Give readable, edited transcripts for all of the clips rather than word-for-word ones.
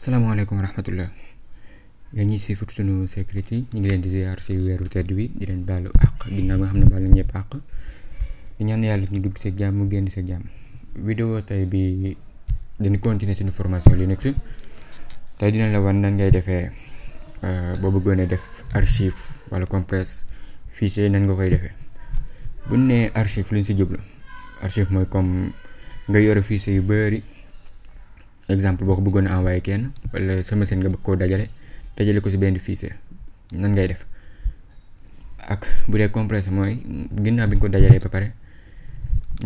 salaamaaleykum wa rahmatullah yéen ñi si fut sunu sécurité ñu ngi leen di ziar si weeru tedd bi di leen baalu àq ginnaaw nga xam ne baal na ñëpp àq di ñaan yàlla ñu dugg sa jàmm génn sa jàmm. vidéo tey bi dañu continuer suñu formation Linux tey dina la wan nan ngay defee boo bëggoon a def archive wala compresse fichier nan nga koy defee. bu ñu nee archive lu ñu si jublu archive mooy comme nga yore fichier yu bari. exemple boo ko bëggoon a envoyé kenn wala sa machine nga bëgg koo dajale ko ci benn fichier nan ngay def. ak bu dee compressé mooy ginnaaw bi nga ko dajalee ba pare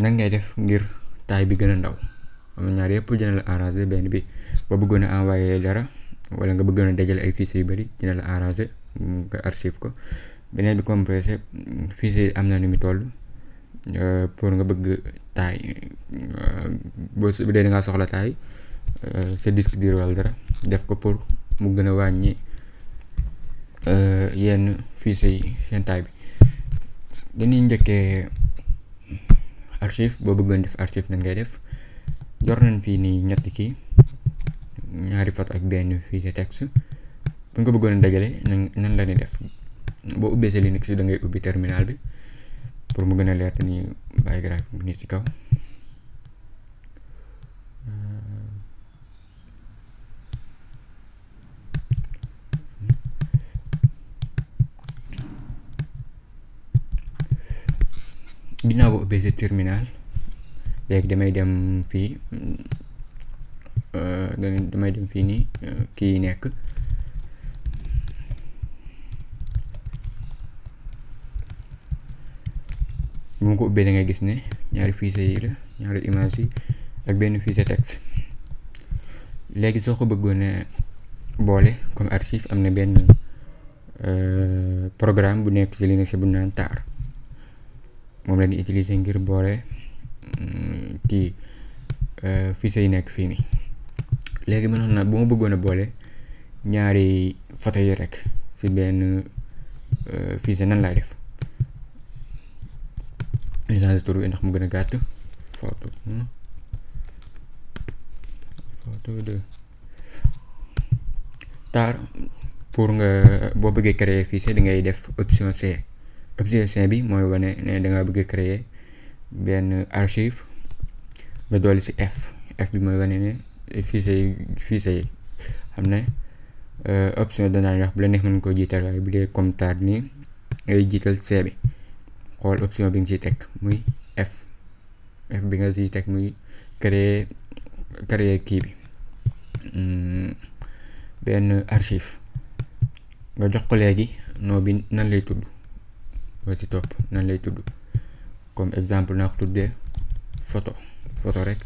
nan ngay def ngir taille bi gën a ndaw. am ñaar yëpp dina la arranger. benn bi boo bëggoon a envoyé dara wala nga bëggoon a dajale ay fichiers yu bari dina la arranger nga archive ko. beneen bi compressé fichier am na nu mu toll pour nga bëgg taille bu dee da ngaa soxla taille sa disque dur wala dara def ko pour mu gën a wàññi yenn fichiers yi seen taille bi. dañuy njëkkee archive. boo bëggoon def archive nan ngay def. yor nañ fii nii ñetti kii ñaari photo ak benn fichier texte. bu ñu ko bëggoon a dajale nan la ñuy def. boo ubbee sa Linux da ngay ubbi terminal bi pour mu gën a leer. dañuy bàyyi graphique bi nii ci kaw. ginnaaw boo ubbee sa terminal léegi damay dem fii nii kii nekk bu ma ko ubbee da ngay gis ne ñaari fichier yi la ñaari image yi ak benn fichier texte. léegi soo ko bëggoon a boole comme archive am na benn programme bu nekk ci Linux bu naan tar. moom la ñuy utiliser ngir boole kii fichier yi nekk fii nii. léegi mënoon na bu ma bëggoon a boole ñaari photo yi rek ci benn fichier nan laay def. ñu changer tur bi ndax mu gën a gàtt. photo 2 tar. pour nga boo bëggee créer fichier da ngay def option C. option C bi mooy wane ne da nga bëgg créer benn archive nga dolli ci F bi mooy wane ne fichier yi xam ne option danaa wax bu la neex mën koo jiital waaye bu dee comme tar nii ngay jiital C bi xool option bi nga ciy teg muy F bi nga ciy teg muy créer kii bi benn archive nga jox ko léegi noo bi nan lay tudd. ba ci topp nan lay tudd comme exemple naa ko tuddee photo rek.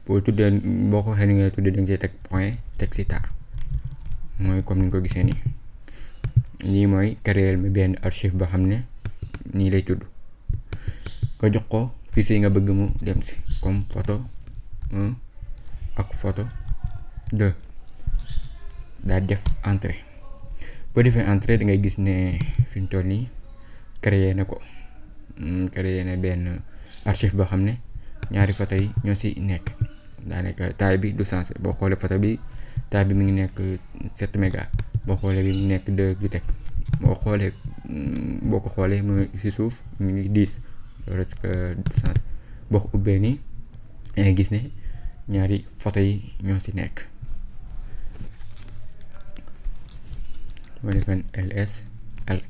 boo ko waxee ni ngay tuddee da nga ciy teg point teg ci tar mooy comme ni nga ko gisee nii. lii mooy créer mi benn archive ba xam ne nii lay tudd. nga jox ko fichier yi nga bëgg mu dem ci comme photo 1 ak photo 2 daal def entrée. boo defee entrée da ngay gis ne fi mu toll nii créé na benn archive boo xam ne ñaari photo yi ñoo ci nekk. daanaka taille bi du sensé. boo xoolee photo bi taille bi mi ngi nekk 7 méga. boo xoolee bi mu nekk 2 bi teg. boo ko xoolee mu ci suuf mu ngi 10 loolu du sensé. boo ko ubbee nii dangay gis ne ñaari photo yi ñoo ci nekk. moo defen LSL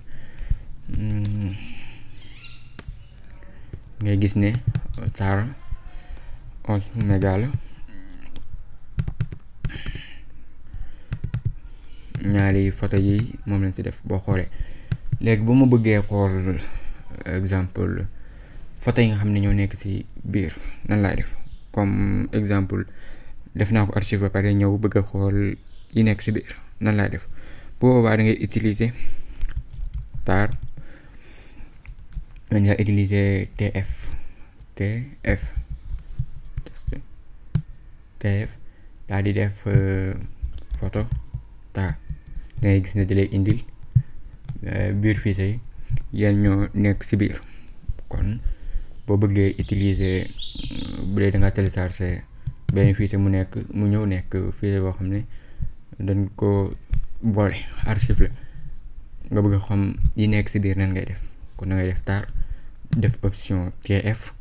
ngay gis ne tar 11 méga la. ñaari photo yi moom lañ ci def. boo xoolee léegi bu ma bëggee xool exemple photo yi nga xam ne ñoo nekk ci biir nan laay def. comme exemple def naa ko archive ba pare ñëw bëgg a xool yi nekk ci biir nan laay def. boobaa da ngay utiliser tar. nga utiliser TF daal di def photo tar. dangay gis ne dalay indil biir fichier yi yan ñoo nekk ci biir. kon boo bëggee utiliser bu dee da nga télécharger benn fichier mu ñëw nekk fichier boo xam ne dañ ko boole archive la nga bëgg a xam yi nekk ci biir nan ngay def kon da ngay def tar def option TF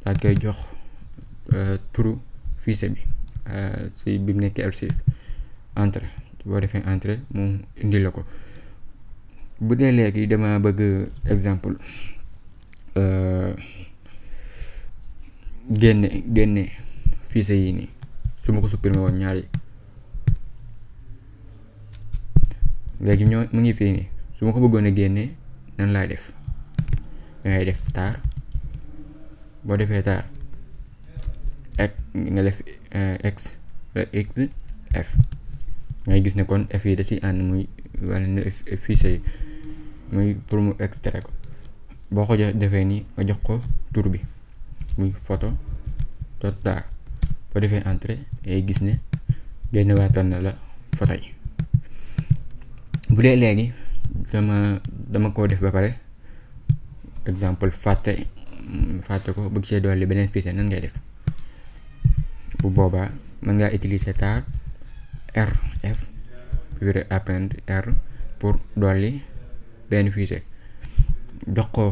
daal koy jox turu fichier bi ci bi mu nekkee archive entrée boo defee entrée mu indi la ko. bu dee léegi dama bëgg exemple génne fichier yi nii su ma ko supprimer woon ñaari léegi mu ngi fii nii su ma ko bëggoon a génne nan laay def dangay def tar boo defee tar nga def x f ngay gis ne kon f yi da ci ànd muy wala ne fichier yi muy pour mu extraire ko boo ko defee nii nga jox ko tur bi muy photo tar boo defee entrée ngay gis ne génn waatal na la photo yi. bu dee léegi dama koo def ba pare exemple fàtte ko bëgg see dolli beneen fichier nan ngay def bu boobaa mën ngaa utiliser tar rf puis append r pour dolli benn fichier jox ko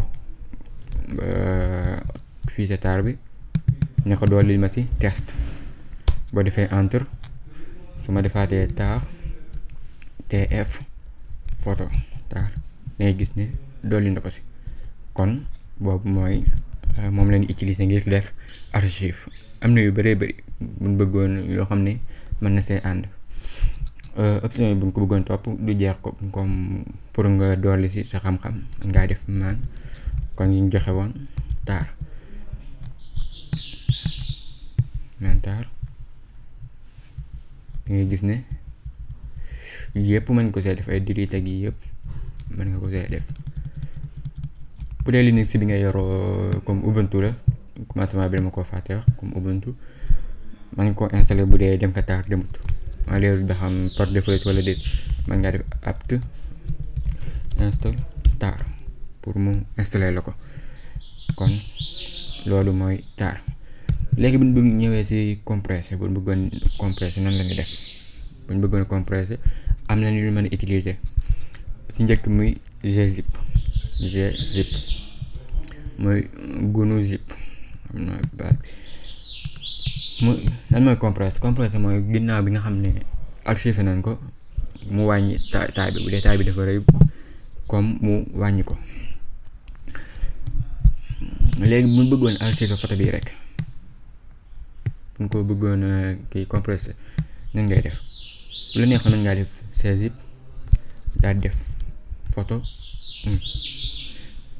fichier tar bi ne ko dolli ma ci test boo defee enter su ma defaatee tar tf photo tar ngay gis ne dolli na ko ci kon boobu mooy moom lañu utiliser ngir def archive. am na yu bëree bëri buñ bëggoon yoo xam ne mën na see ànd option yi buñ ko bëggoon topp du jeex ko comme pour nga dolli ci sa xam-xam ngaa def maan kon ñu joxe woon tar ngay gis ne yëpp mën ko see def ay delete ak yi yëpp mën nga ko see def. bu dee Linux bi nga yoroo comme Ubuntu la commencement bi dama koo fàtte wax comme Ubuntu man koo installé bu dee dem ka tar demut ma leerul ba xam par défaut wala déet man ngaa def apt install tar pour mu installer la ko kon loolu mooy tar. léegi bu ñu bëgg ñëwee ci compressé bu ñu bëggoon compressé nan la ñuy def bu ñu bëggoon compressé am na ñu mën a utiliser ci njëkk muy gzip mooy gunu zip am na baat bi mu lan mooy compressé mooy ginnaaw bi nga xam ne archive nañ ko mu wàññi taay bi bu dee taay bi dafa rëy comme mu wàññi ko. léegi bu ñu bëggoon archive photo bii rek bu ñu ko bëggoon kii compressé nan ngay def bu la neexoon nan ngaa def czip daal def photo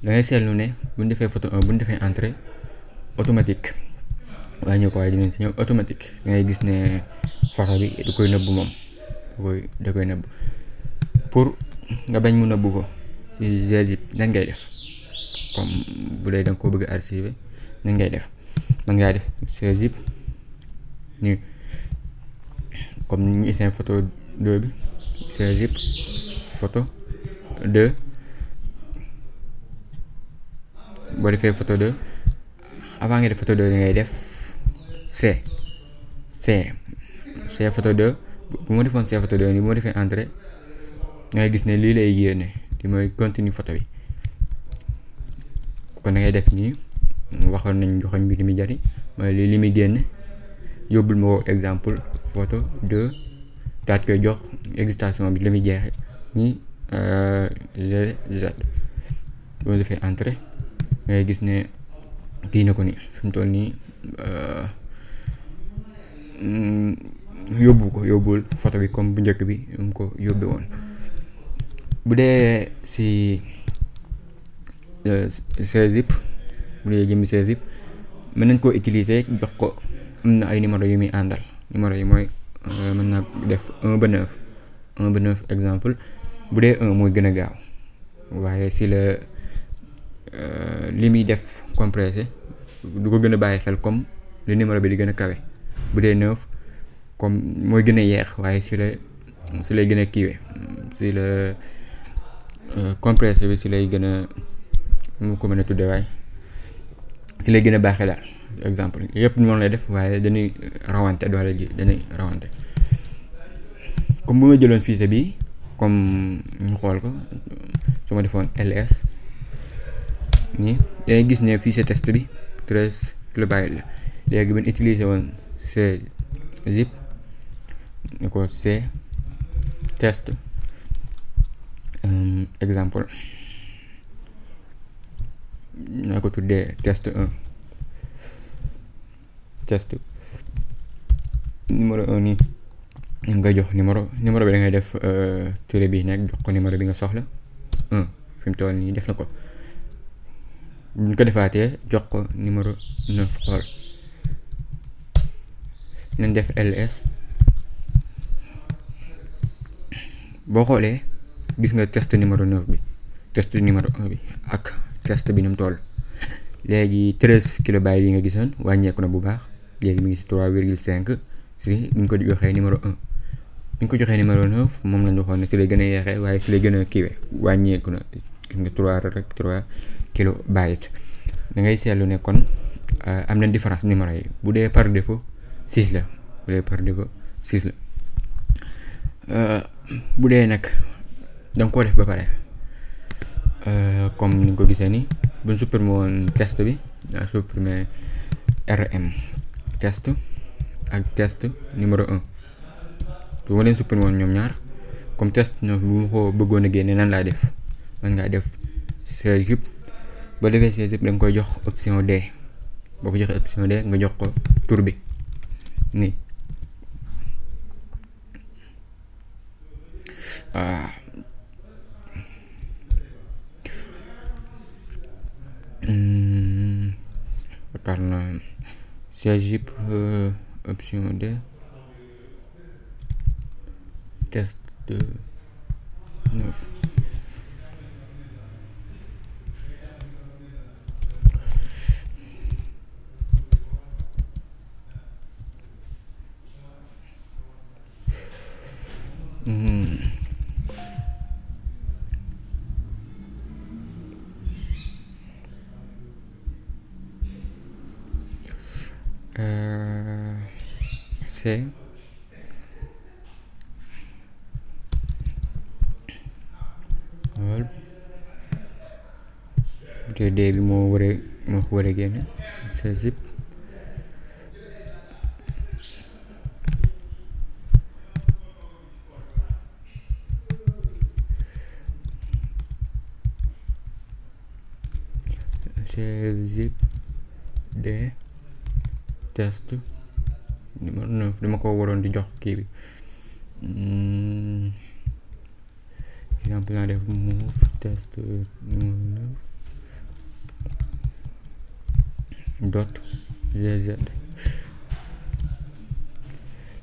da ngay seetlu ne bu ñu defee photo bu ñu defee entrée automatique wàññi ko waaye dinañ si ñëw automatique da ngay gis ne photo bi da koy nëbb moom da koy nëbb. pour nga bañ mu nëbb ko ci czip nan ngay def comme bu dee da nga ko bëgg a archiver nan ngay def man ngaa def czip nii comme ñu essayer photo 2 bi czip photo 2 boo defee photo 2 avant nga def photo 2 da ngay def c photo 2 bu ma defoon c photo 2 nii bu ma defee entrée ngay gis ne lii lay génne li mooy continue photo bi kon da ngay def nii waxoon nañ joxoñ bi li muy jariñ mooy lii li muy génne yóbbul ma woo exemple photo 2 daat koy jox excitation bi li muy jeexe ni gz boo defee entrée ngay gis ne kii na ko ni fi mu toll nii yóbbul photo bi comme bu njëkk bi mu ko yóbbe woon. bu dee si czip bu dee jëmmi czip mën nañ koo utiliser jox ko am na ay numéro yu muy àndal numéro yi mooy mën naa def 1 ba 9 exemple bu dee 1 mooy gën a gaaw waaye si la li muy def compressé du ko gën a bàyyi xel comme le numéro bi di gën a kawe bu dee 9 comme mooy gën a yeex waaye si lay gën a kiiwe si la compressé bi si lay gën a mu ko mën a tudde waaye si lay gën a baaxee daal exemple yëpp noonu lay def waaye dañuy rawante doole ji dañuy rawante comme bu ma jëloon fichier bi comme ñu xool ko su ma defoon ls nii dangay gis ne fichier test bi 13 kilobytes la. léegi bu ñu utiliser woon c zip ni ko c test exemple naa ko tuddee test 1 test numéro 1 nii nga jox numéro bi da ngay def tiré bi nekk jox ko numéro bi nga soxla 1 fi mu toll nii def na ko. bu ñu ko defaatee jox ko numéro 9 xool nañ def ls boo xoolee gis nga test numéro 9 bi test numéro 1 bi ak test bi ni mu toll. léegi 13 kilobytes yi nga gisoon wàññeeku na bu baax léegi mi ngi si 3,5 si bu ñu ko joxee numéro 1 bu ñu ko joxee numéro 9 moom lañ waxoon ne ci lay gën a yeexee waaye ci lay gën a kiiwee wàññeeku na gis nga 3 kilobytes. da ngay seetlu ne kon am na différence numéro yi bu dee par défaut 6 la bu dee par défaut 6 la bu dee nag da nga koo def ba pare comme ni nga ko gisee nii bu ñu supprimer woon test bi daa supprimer rm test ak test numéro 1 su ma leen supprimer woon ñoom ñaar comme test na bu ma ko bëggoon a génne nan laa def man ngaa def czip ba defee czip da nga koy jox option D boo ko joxee option D nga jox ko tur bi nii yaakaar naa czip option D test 9 C xool te D bi moo ko war a génne sa zip zip D test numéro 9 dama ko waroon di jox kii bi exemple naa def move test numéro 9 dot gz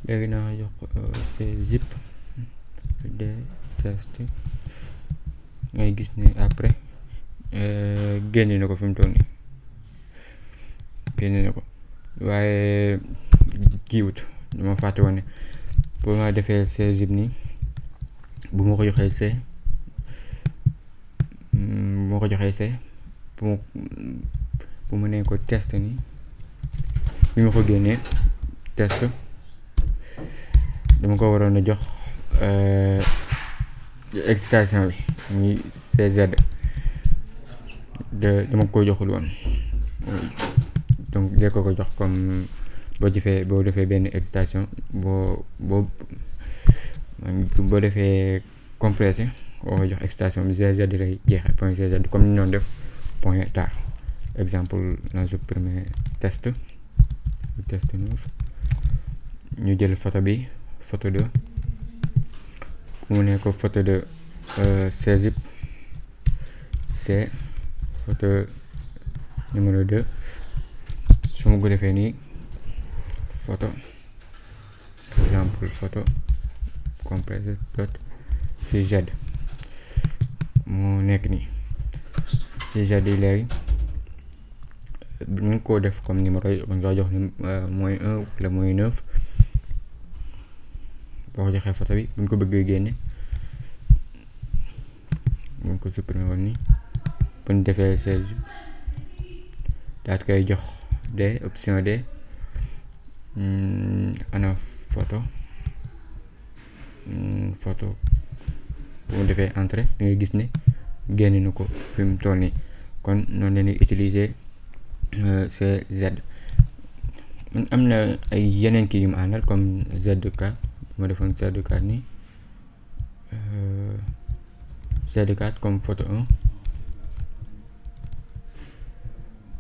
léegi naa jox c'est zip D test ngay gis ne après génne na ko fi mu toll nii génne na ko waaye kiiwut dama fàtte woon ne pour ma defee c zip nii bu ma ko joxee c bu ma nee ko test nii bi ma ko génnee test dama ko waroon a jox excitation bi muy cz dama ko joxul woon donc dee ko jox comme boo defee benn excitation boo defee compressé boo koy jox excitation bi gz lay jeexee point gz comme ni ñoon def point tar exemple na supprimer test 9 ñu jël photo bi photo 2 mu ne ko photo de czip c photo numéro 2 su ma ko defee nii photo exemple photo compressé dot cz moo nekk nii cz yi léegi bu ñu ko def comme numéro yi ba nga jox ni mooy 1 wala mooy 9 boo ko joxee photo bi bu ñu ko bëggee génne bu ñu ko supprimer woon nii bu ñu defee cz daal koy jox D option D ana photo photo bu mu defee entrée da ngay gis ne génn na ko fi mu toll nii kon noonu leen di utiliser CZ. man am na ay yeneen kii yu mu àndal comme Z4 ma defoon Z4 nii Z4 comme photo 1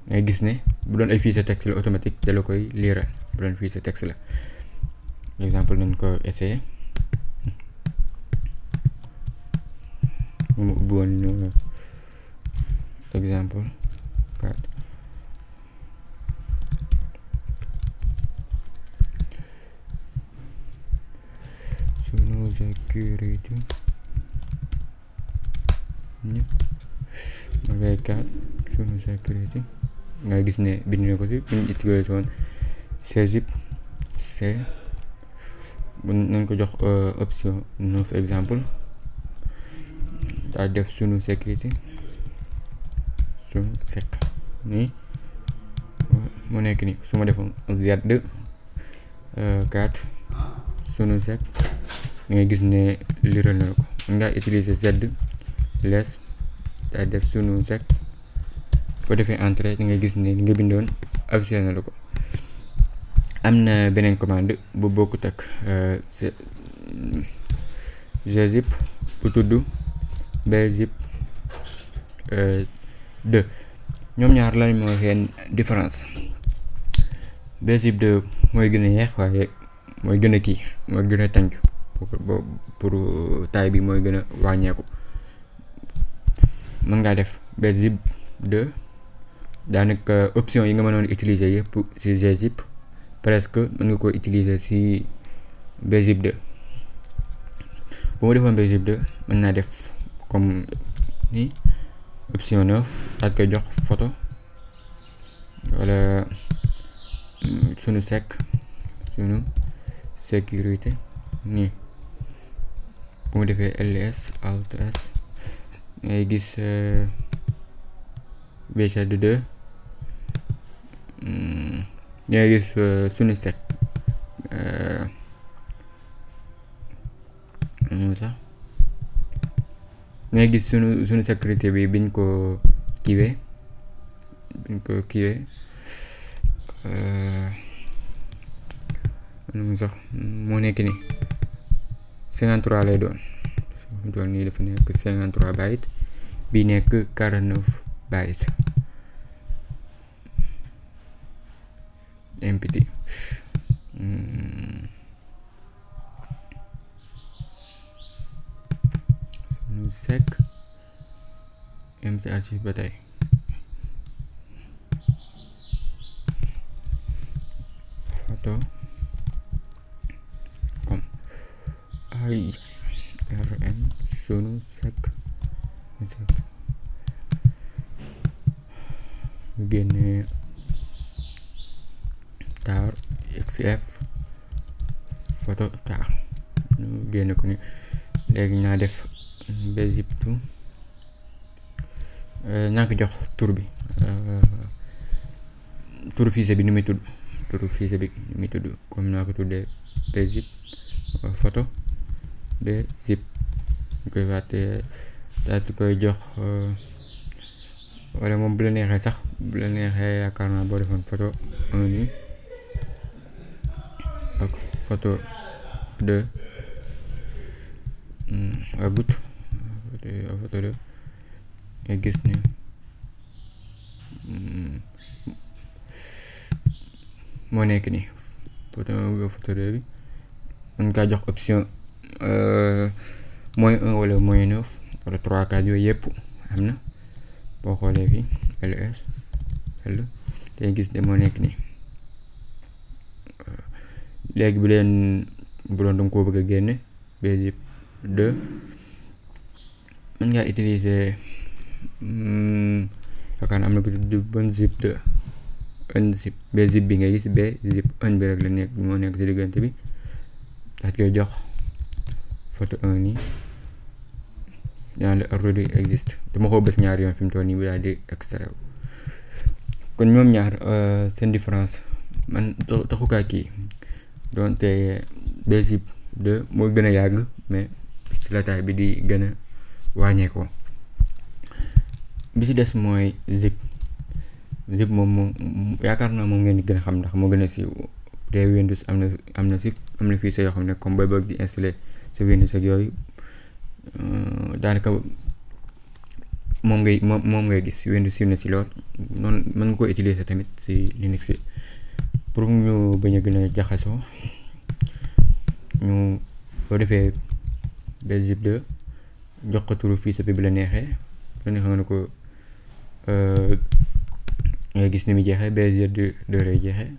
ngay gis ne bu doon ay fichier texte la automatique da la koy liiral bu doon fichier texte la. exemple nañ ko essayer mu ubbi woon exemple 4 sunu sécurité magay 4 sunu sécurité nga gis ne bind na ko si biñ utilisé woon czip c nañ ko jox option 9 exemple daal def sunu sécurité sunu sec nii mu nekk ni su ma defoon Z 4 sunu sec ngay gis ne liral na ko. mën ngaa utiliser Z les daal def sunu sec boo defee entrée ngay gis ne li nga bindoon affiché na la ko. am na beneen commande bu bokkut ak gzip bu tudd bzip 2 ñoom ñaar lañ moo seen différence. bzip 2 mooy gën a yeex waaye mooy gën a kii mooy gën a tàncu pour taille bi mooy gën a wàññeeku. mën ngaa def bzip 2 daanaka option yi nga mënoon utiliser yëpp ci gzip presque mën nga ko utiliser ci bzip 2. bu ma defoon bzip 2 mën naa def comme ni option 9 daal koy jox photo wala sunu sunu sécurité nii. bu ma defee ls alt s ngay gis bz 2 ngay gis sunu sec sax ngay gis sunu sécurité bi biñ ko kiiwee sax moo nekk ni 53 lay doon nii dafa nekk 53 bytes bi nekk 49 bytes empty. sunu sec empty archive ba tey photo comme irm sunu sec génne tar xf photo tar ñu génne ko ni. léegi naa def bzip 2 naa ko jox tur bi turu fichier bi ni muy tudd comme naa ko tuddee bzip photo bzip ñu koy fàtte daal di koy jox wala moom bu la neexee sax yaakaar naa boo defoon photo 1 nii ak photo 2 agut photo 2 nga gis ne moo nekk ni photo 2 bi mën kaa jox option -1 wala -9 wala 3 cas yooyu yëpp am na. boo xoolee fii ls l day gis ne moo nekk ni. léegi bu doon danga koo bëgg a génne bzip 2 mën ngaa utiliser yaakaar naa am na bu tudd unzip 2 unzip bzip bi ngay gis bzip 1 bi rek la nekk moo nekk ci diggante bi daal koy jox photo 1 nii dans le already existe dama ko bës ñaar yoon fi mu toll nii bu daal di extrait kon ñoom ñaar seen différence man taxukaa kii doonte bzip 2 moo gën a yàgg mais ci la taille bi di gën a wàññeekoo. bi ci des mooy zip moom yaakaar naa moom ngeen di gën a xam ndax moo gën a siiw te Windows am na fichier yoo xam ne comme booy bëgg di installer sa Windows ak yooyu daanaka moom ngay gis. Windows siiw na si lool noonu mën nga ko utiliser tamit si Linux yi. pour ñu bañ a gën a jaxasoo ñu boo defee zip 2 jox ko turu fichier bi la neexee nga ne ko ngay gis ni muy jeexee bz2 lay jeexee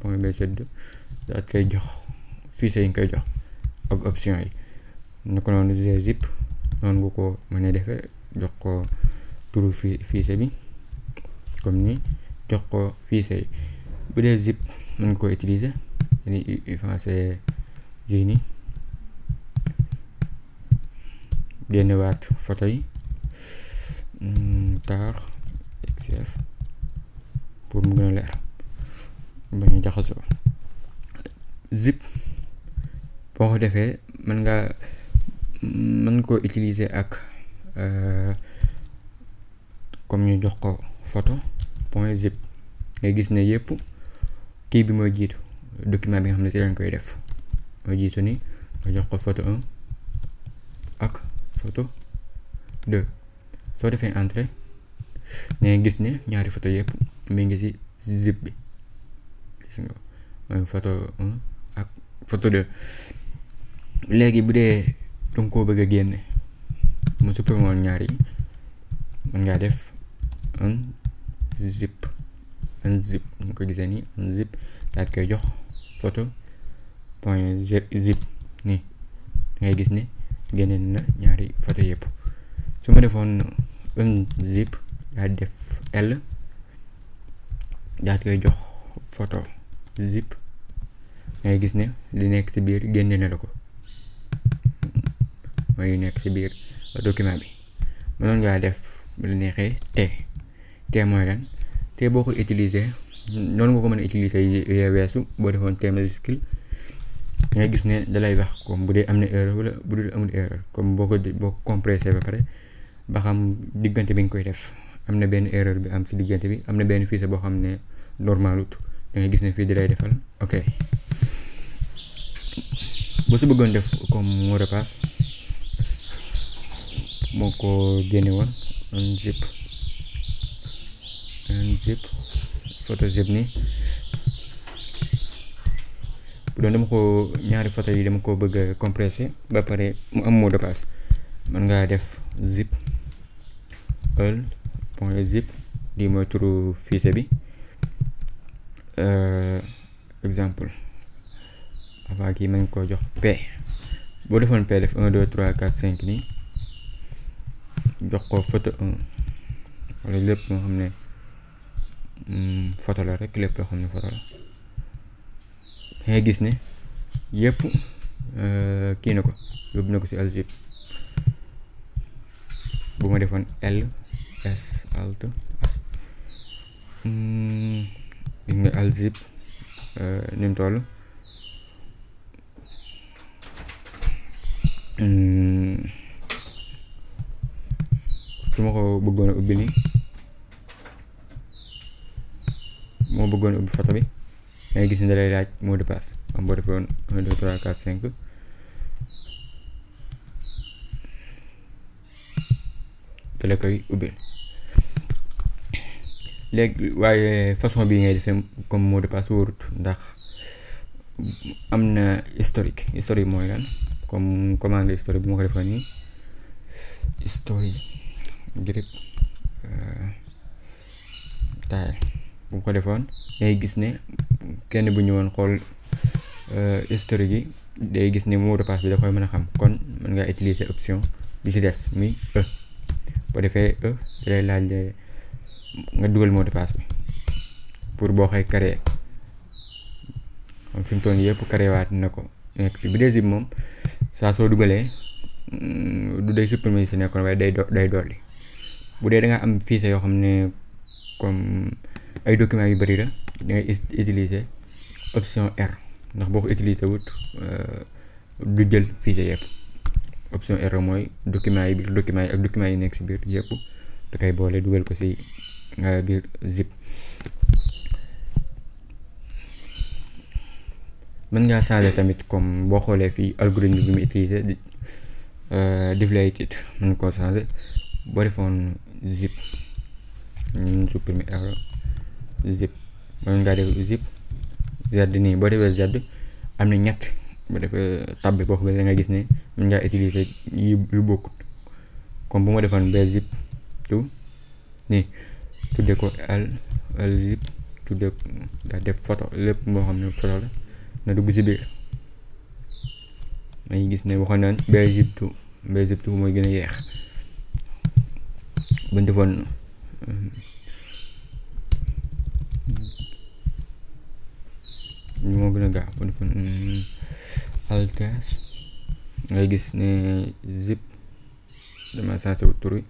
point bz2 daal koy jox fichier yi nga koy jox ak option yi naka noonu zip noonu nga ko mën a defee jox ko turu fichier bi comme ni jox ko fichier yi. bu dee zip mën nga ko utiliser dañuy effacer yii nii génnewaat photo yi tar xf pour mu gën a leer bañu jaxasoo. Zip boo ko defee mën ko utiliser ak comme ñu jox ko photo point zip ngay gis ne yëpp kii bi mooy jiitu document bi nga xam ne ci lañ koy def mooy jiitu ni nga jox ko photo 1 ak photo 2 soo defee entrée ngay gis ne ñaari photo yëpp mi ngi ci zip bi gis nga mooy photo 1 ak photo 2. léegi bu dee danga koo bëgg a génne mu supprimer woon ñaar yi mën ngaa def unzip ñu ko gisee nii unzip daal koy jox photo point zip nii ngay gis ne génne na ñaari photo yëpp. su ma defoon unzip daal def L daal koy jox photo zip ngay gis ne li nekk ci biir génne na la ko mooy nekk ci biir document bi. mënoon ngaa def lu neexee te mooy lan te boo ko utiliser noonu nga ko mën a utiliser yee weesu boo defoon T majuscule ngay gis ne dalay wax comme bu dee am na erreur wala bu dul amul erreur comme boo compressé ba pare ba xam diggante bi nga koy def am na benn erreur bi am ci diggante bi am na benn fichier boo xam ne normalut da ngay gis ne fii di lay defal ok. boo si bëggoon def comme mot de passe moo ko génne woon unzip photo zip ni bu doon dama ko ñaari photo yi dama ko bëgg a compresser ba pare mu am mot de passe mën ngaa def zip all point zip lii mooy turu fichier bi exemple avant kii mën ko jox p boo defoon p def 1 2 3 4 5 nii jox ko photo 1 wala lépp moo xam ne photo la rek lépp loo xam ne photo la ngay gis ne yëpp kii na ko yóbbu na ko ci alzip. bu ma defoon L S alt gis nga alzip ni mu toll su ma ko bëggoon a ubbi nii moo bëggoon a ubbi photo bi ngay gis ne da lay laaj mot de passe am boo defoon 1 2 3 4 5 da la koy ubbil. léegi waaye façon bii ngay defee comme mot de passe wóorut ndax am na historique mooy lan comme commande historique bu ma ko defoon nii history grip taay bu ma ko defoon ngay gis ne kenn bu ñëwoon xool historique yi day gis ne mot de passe bi da koy mën a xam kon mën ngaa utiliser option bi ci des muy boo defee da lay laaj nga dugal mot de passe bi pour boo xëy créer fi mu toll nii yëpp créé waat na ko nekk fi. bu dee zip moom saa soo dugalee du day supprimer si nekkoon waaye day dolli. bu dee da nga am fichier yoo xam ne comme ay documents yu bari la da ngay utiliser option R ndax boo ko utiliser wut du jël fichier yëpp. Option R mooy documents yi biir documents yi ak documents yi nekk ci biir yëpp da koy boole dugal ko ci biir zip. mën ngaa changer tamit comme boo xoolee fii algorithme bi mu utilisé deflated mën koo changer boo defoon zip ñu supprimer R zip mën ngaa def zip z nii boo defee z am na ñett boo defee tab bi boo xam ne da nga gis ne mën ngaa utiliser yu bokkut comme bu ma defoon b zip tout nii tudde ko l zip tudde daa def photo lépp moo xam ne photo la na dugg ci biir may gis ne waxoon naan b zip tout mooy gën a yeex buñ defoon moo gën a gaaw bu defoon altes ngay gis ne zip dama sensé wu tur wi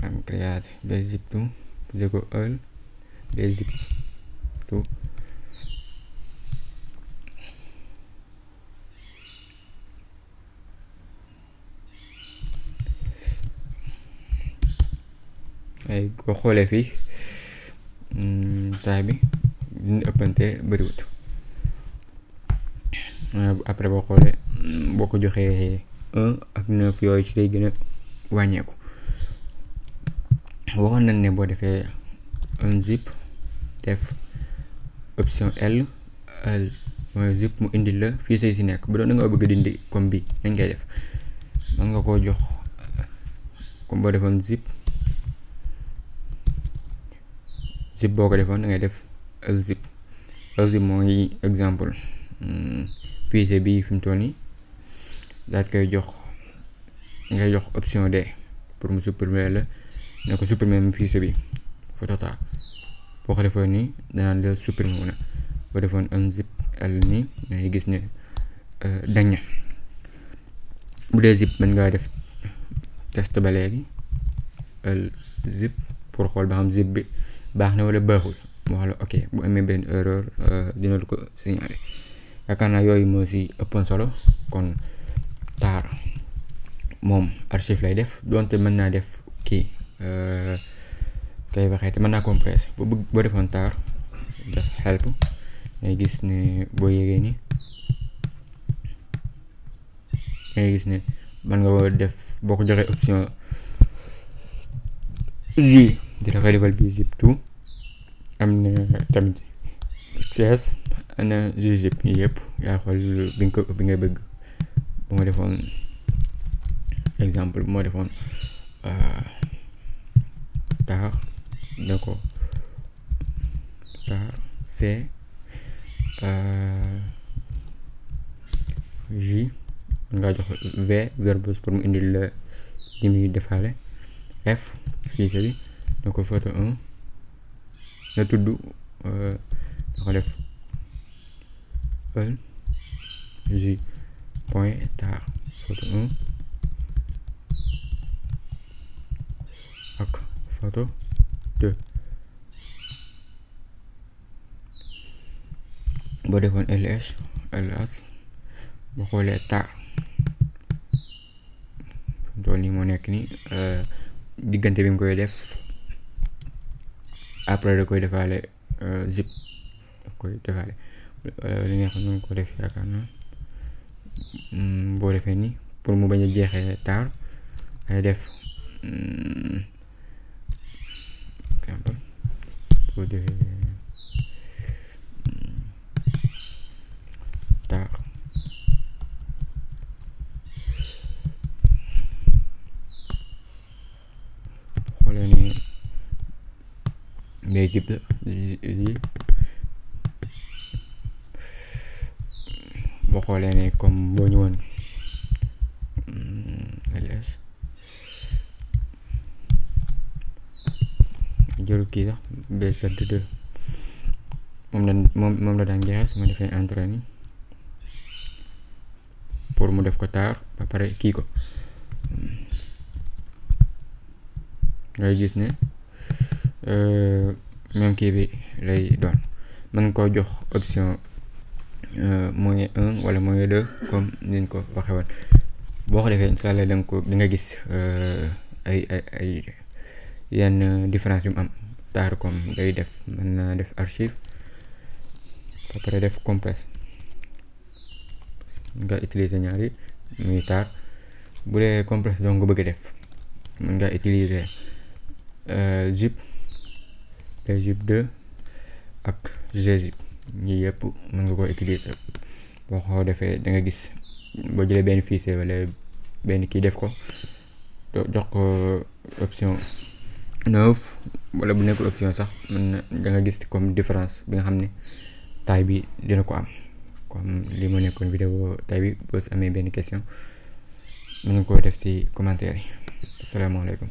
am créate b zip tout tudde ko b zip tout ay boo xoolee fii taay bi dina ëppante bëriwut après boo xoolee boo ko joxee 1 ak 9 yooyu ci lay gën a wàññeeku. waxoon nañ ne boo defee un zip def option L mooy zip mu indil la fii say si nekk bu doon da nga bëgg dindi comme bi nañ koy def mën nga koo jox comme boo defoon zip boo ko defoon da ngay def lzip mooy exemple fichier bi fi mu toll nii daal koy jox ngay jox option D pour mu supprimer la ne ko supprimer mu fichier bi phototar boo ko defoon nii danaan la supprimer wu na boo defoon unzip l nii ngay gis ne dañ na. bu dee zip mën ngaa def test ba léegi lzip pour xool ba xam zip bi baax na wala baaxul mu wax la ok bu amee benn erreur dina la ko signaler. yaakaar naa yooyu moo ci ëppoon solo kon taar moom archive lay def donte mën naa def kii kay waxee te mën naa compressé boo defoon taar def help ngay gis ne boo yéegee ni ngay gis ne mën nga def boo ko joxee option J dina koy defal bi zip tout am na tamit CS ana zip yëpp yaa xool bi nga bëgg. bu ma defoon exemple bu ma defoon tar da ko tar C J nga jox V verbose pour mu indil la li muy defaale F fichier bi da ko photo 1 na tudd da ko def J point tar photo 1 ak photo 2 boo defoon ls boo xoolee tar dool nii moo nekk ni diggante bi mu koy def après da koy defaale zip daf koy defaale li nga xam ne ko def yaakaar naa boo defee ni pour mu bañ a jeexee tar ngay def exemple boo defee tar xoolee ni mais zip boo xoolee ne comme boo ñëwoon ls jël kii sax bz2 moom la daan jeexal su ma defee entrée ni pour mu def ko tar ba pare kii ko ngay gis ne même kii bi lay doon mën koo jox option -1 wala -2 comme niñ ko waxee woon. boo ko defee incha allah da nga gis ay yenn différence yu mu am tar comme day def mën naa def archive ba pare def compresse nga utiliser ñaari muy tar. bu dee compresse donc nga bëgg a def mën nga utiliser zip zip 2 ak gzip ñi yëpp mën nga ko utiliser. boo ko defee da nga gis boo jëlee benn fichier wala benn kii def ko jox ko option 9 wala bu nekkul option sax mën na da nga gis comme différence bi nga xam ne taille bi dina ko am. comme li ma nekkoon vidéo tay bi boo si amee benn question mën nga koo def ci commentaire yi. asalaamaaleykum.